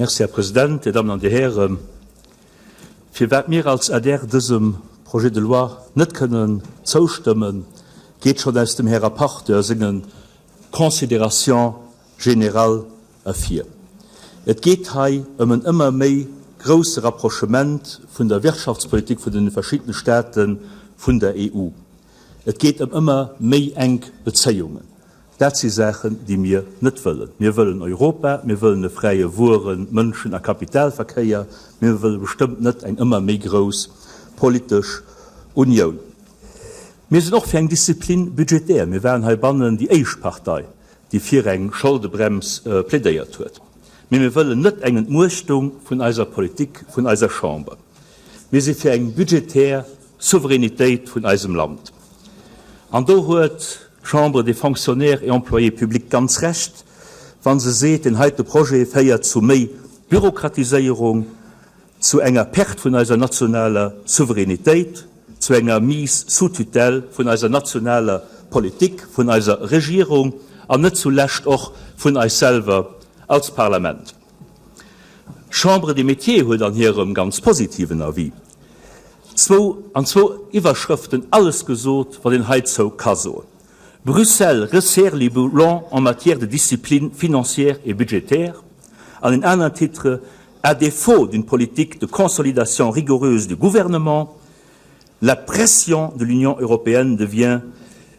Merci, Här President, Dir Dammen an Dir Hären. Firwat mir als adr dësem Projet de loi net kënnen zoustëmmen, geet schonn aus dem Här Rapporteur senge Considérations générales ervir. Et geet hei ëm en ëmmer méi grousse Rapprochement vun der Wirtschaftspolitik vun den verschiddene State vun der EU. Et geet ëm ëmmer méi enk Bezéiungen. Dat si Saachen, déi mir net wëllen. Mir wëllen Europa, mir wëllen e fräie Wueren-, Mënschen a Kapitalverkéier, mee mir wëlle bestëmmt net eng ëmmer méi grouss politesch Unioun. Mir sinn och fir eng Discipline budgétaire. Mir waren heibannen déi éischt Partei, déi fir eng Scholdebrems plädéiert huet. Mee mir wëllen net eng Entmuechtung vun eiser Politik, vun eiser Chamber. Mir si fir eng budgetär Souveränitéit vun eisem Land. An do huet d'Chambre des Fonctionnaires et Employés publics ganz Recht, wa se seet, deen heite Projet féiert zu méi Bürokratiséierung, zu enger Perte vun eiser nationaler Souveränitéit, zu enger Mise sous tutelle vun eiser nationaler Politik, vun eiser Regierung an net zulescht och vun eis selwer als Parlament. D'Chambre des Métiers huet an hirem ganz positiven Avis zwou an zwou Iwwerschrëften alles gesot, wat een heizou ka soen, Bruxelles resserre les boulons en matière de discipline financière et budgétaire an en aneren Titre, À défaut d'une politique de consolidation rigoureuse du gouvernement, la pression de l'Union européenne devient,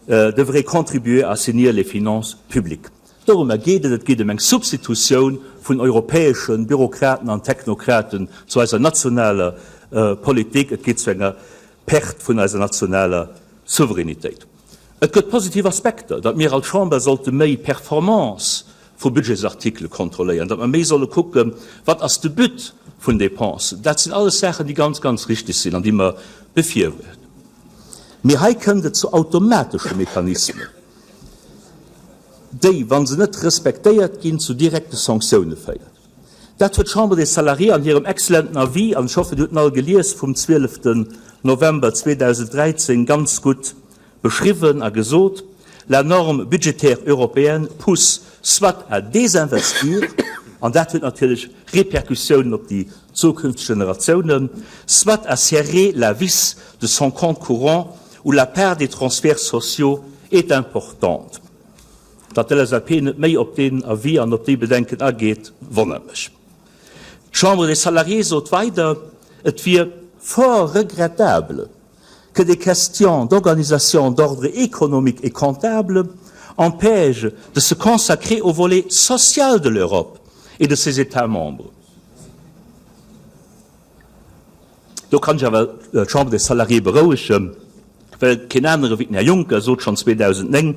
euh, devrait contribuer à assainir les finances publiques. Dorëmmer geet et. Et geet ëm eng Substitutioun vun europäesche Bürokraten an Technokraten zu eiser nationaler Politik. Et geet zu enger Perte vun eiser nationaler Souveränitéit. Et gëtt positiv Aspekter, datt mir als Chamber sollte méi Performance vu Budgetsartikele kontrolléieren, datt mer méi solle kucken, wat ass de But vun Dépensen. Dat sinn alles Saachen, déi ganz, ganz richtig sinn an déi mer befirwuerten. Mee hei kënnt et zu automatesche Mechanismen. déi, wa se net respektéiert ginn, zu direkte Sanktioune féiert. Dat huet d'Chambre des Salariés an hirem excellenten Avis, an ech hoffen, Dir hutt en all gelies, vum 12 November 2013 ganz gutt beschriwwen a gesot, La norme budgétaire européenne pousse soit à désinvestir, an dat huet natierlech Répercussiounen op déi zukünfteg Generatiounen, soit à serrer la vis de son compte courant où la part des transferts sociaux est importante. Datt d'LSAP net méi op deen Avis an op déi Bedenken ageet, wonnert mech. D'Chambre des Salariés sot weider, et wier fort regrettable que des questions d'organisation d'ordre économique et comptable empêchent de se consacrer au volet social de l'Europe et de ses États membres. Do kann ech awer d'Chambre des Salariés berouegen, well keen anere wéi den Här Juncker sot schonn 2009,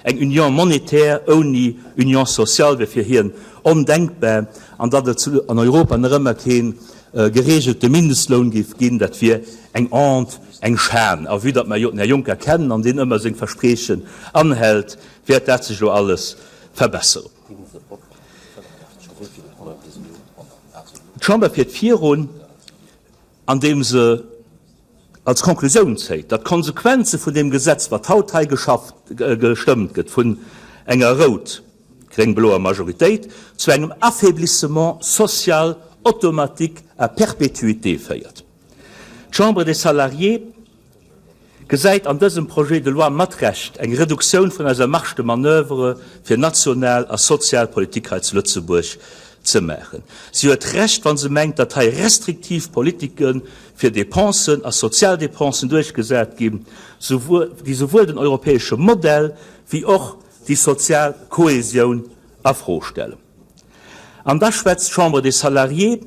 eng Union monétaire ouni Union sociale wär fir hien ondenkbar, an datt et an Europa nach ëmmer kee geregelte Mindestloun géif ginn, dat wier eng Honte, eng Schan. A vue datt mer jo den Här Juncker kennen an deen ëmmer seng Verspriechen anhält, wäert dat sech elo alles verbesseren. D'Chamber fiert virun, andeem se als Konklusioun zéit, datt d'Konsequenze vun deem Gesetz, wat haut hei geschafft, gestëmmt gëtt vun enger rout-gréng-bloer Majoritéit, zu engem Affaiblissement social automatique à perpétuité féiert. D'Chambre des Salariés gesäit an dësem Projet de loi mat Recht eng Reduktioun vun eiser Marge de manoeuvre fir national a sozial Politik hei zu Lëtzebuerg ze maachen. Si huet Recht, wa se mengt, datt hei restriktiv Politike fir Dépensen a sozial Dépensen duerchgesat ginn, déi souwuel den europäesche Modell wéi och déi sozial Kohesioun a Fro stellen. An da schwätzt d'Chambre des Salariés,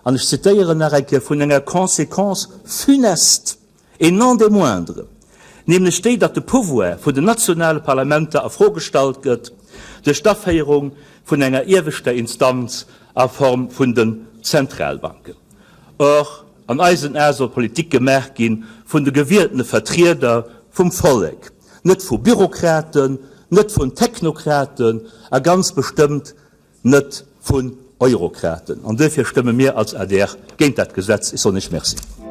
an ech zitéieren nach eng Kéier, vun enger Conséquence funeste et non des moindres, nämlech déi, datt de Pouvoir vun den nationale Parlamenter a Fro gestallt gëtt duerch d'Aféierung vun enger ieweschter Instanz a Form vun den Zentralbanken. Or, an eisen Ae soll Politik gemaach gi vun de gewieltene Vertrieder vum Vollek, net vu Bürokraten, net vun Technokraten a ganz bestëmmt net vun Eurokraten. An duerfir stëmme mir als adr géint dat Gesetz. Ech soen Iech Merci.